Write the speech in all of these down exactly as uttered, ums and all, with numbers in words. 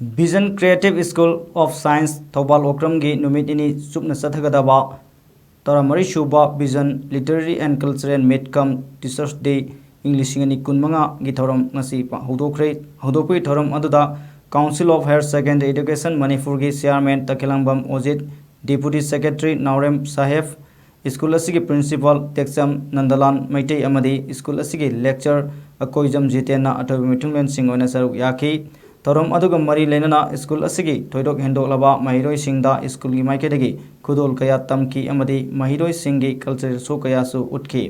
Vision Creative School of Science Thoubal ꯑꯣꯀ꯭ꯔꯝꯒꯤ ꯅꯨꯃꯤꯠ ꯅꯤꯅꯤ ꯆꯨꯞꯅ ꯆꯠꯊꯒꯗꯕ ꯇꯔꯥꯃꯔꯤ ꯁꯨꯕ Vision Literary and Cultural Meet cum Teachers Day ꯏꯪ ꯂꯤꯁꯤꯡ ꯑꯅꯤ ꯀꯨꯟꯃꯉꯥꯒꯤ ꯊꯧꯔꯝ ꯉꯁꯤ ꯄꯥ-, ꯍꯧꯗꯣꯛꯈ꯭ꯔꯦ꯫ ꯍꯧꯗꯣꯛꯄꯒꯤ ꯊꯧꯔꯝ ꯑꯗꯨꯗ Council of Higher Secondary Education ꯃꯅꯤꯄꯨꯔꯒꯤ Chairman ꯇꯈꯦꯂꯝꯕꯝ ꯑꯣꯖꯤꯠ, Deputy Secretary ꯅꯥꯎꯔꯦꯝ ꯁꯥꯍꯦꯕ, ꯁ꯭ꯀꯨꯜ ꯑꯁꯤꯒꯤ ꯄ꯭ꯔꯤꯟꯁꯤꯄꯥꯜ ꯇꯦꯛꯆꯝ ꯅꯟꯗꯂꯥꯜ ꯃꯩꯇꯩ ꯑꯃꯗꯤ ꯁ꯭ꯀꯨꯜ ꯑꯁꯤꯒꯤ ꯂꯦꯛꯆꯔ ꯑꯀꯣꯏꯖꯝ ꯖꯤꯇꯦꯟꯅ ꯑꯊꯣꯏꯕ ꯃꯤꯊꯨꯡꯂꯦꯟꯁꯤꯡ ꯑꯣꯏꯅ ꯁꯔꯨꯛ ꯌꯥꯈꯤ꯫ ꯊꯧꯔꯝ ꯑꯗꯨꯒ ꯃꯔꯤ ꯂꯩꯅꯅ ꯁ꯭ꯀꯨꯜ ꯑꯁꯤꯒꯤ ꯊꯣꯏꯗꯣꯛ ꯍꯦꯟꯗꯣꯛꯂꯕ ꯃꯍꯩꯔꯣꯏꯁꯤꯡꯗ ꯁ꯭ꯀꯨꯜꯒꯤ ꯃꯥꯏꯀꯩꯗꯒꯤ ꯈꯨꯗꯣꯜ ꯀꯌꯥ ꯇꯝꯈꯤ ꯑꯃꯗꯤ ꯃꯍꯩꯔꯣꯏꯁꯤꯡꯒꯤ cultural show ꯀꯌꯥꯁꯨ ꯎꯠꯈꯤ꯫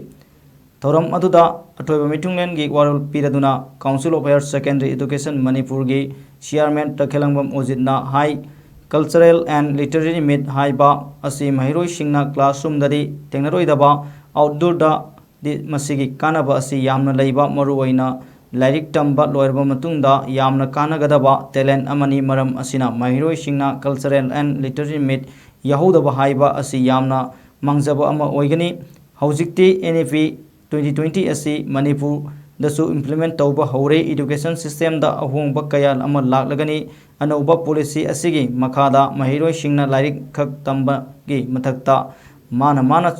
ꯊꯧꯔꯝ ꯑꯗꯨꯗ ꯑꯊꯣꯏꯕ ꯃꯤꯊꯨꯡꯂꯦꯟꯒꯤ ꯋꯥꯔꯣꯜ ꯄꯤꯔꯗꯨꯅ Council of Higher Secondary Education ꯃꯅꯤꯄꯨꯔꯒꯤ Chairman ꯇꯈꯦꯂꯝꯕꯝ ꯑꯣꯖꯤꯠꯅ high, Cultural and Literary Meet ꯍꯥꯏꯕ ꯑꯁꯤ ꯃꯍꯩꯔꯣꯏꯁꯤꯡꯅ classroomꯗꯗꯤ ꯊꯦꯡꯅꯔꯣꯏꯗꯕ outdoorꯗꯗꯤ ꯃꯁꯤꯒꯤ ꯀꯥꯟꯅꯕ ꯑꯁꯤ ꯌꯥꯝꯅ ꯂꯩꯕ, ꯃꯔꯨꯑꯣꯏꯅ ꯂꯥꯏꯔꯤꯛ ꯇꯝꯕ ꯂꯣꯏꯔꯕ ꯃꯇꯨꯡꯗ ꯌꯥꯝꯅ ꯀꯥꯟꯅꯒꯗꯕ talent ꯑꯃꯅꯤ꯫ ꯃꯔꯝ ꯑꯁꯤꯅ ꯃꯍꯩꯔꯣꯏꯁꯤꯡꯅ Cultural and Literary Meet ꯌꯥꯎꯍꯧꯗꯕ ꯍꯥꯏꯕ ꯑꯁꯤ ꯌꯥꯝꯅ ꯃꯥꯡꯖꯕ ꯑꯃ ꯑꯣꯏꯒꯅꯤ꯫ ꯍꯧꯖꯤꯛꯇꯤ N E P twenty twenty ꯑꯁꯤ ꯃꯅꯤꯄꯨꯔꯗꯁꯨ implement ꯇꯧꯕ ꯍꯧꯔꯦ꯫ Education systemꯗ ꯑꯍꯣꯡꯕ ꯀꯌꯥ ꯑꯃ ꯂꯥꯛꯂꯒꯅꯤ꯫ ꯑꯅꯧꯕ policy ꯑꯁꯤꯒꯤ ꯃꯈꯥꯗ ꯃꯍꯩꯔꯣꯏꯁꯤꯡꯅ ꯂꯥꯏꯔꯤꯛ ꯈꯛ ꯇꯝꯕꯒꯤ ꯃꯊꯛꯇ ꯃꯥꯅ ꯃꯥꯅ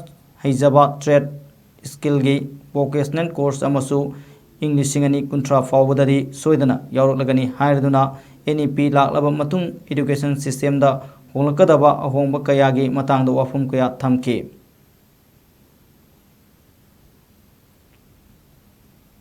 ꯍꯩꯖꯕ trade skillꯒꯤ vocational course ꯑꯃꯁꯨ ꯏꯪ ꯂꯤꯁꯤꯡ ꯑꯅꯤ ꯀꯨꯟꯊ꯭ꯔꯥ ꯐꯥꯎꯕꯗꯗꯤ ꯁꯣꯏꯗꯅ ꯌꯥꯎꯔꯛꯂꯒꯅꯤ ꯍꯥꯏꯔꯗꯨꯅ N E P ꯂꯥꯛꯂꯕ ꯃꯇꯨꯡ education systemꯗ ꯍꯣꯡꯂꯛꯀꯗꯕ ꯑꯍꯣꯡꯕ ꯀꯌꯥꯒꯤ ꯃꯇꯥꯡꯗ ꯋꯥꯐꯝ ꯀꯌꯥ ꯊꯝꯈꯤ꯫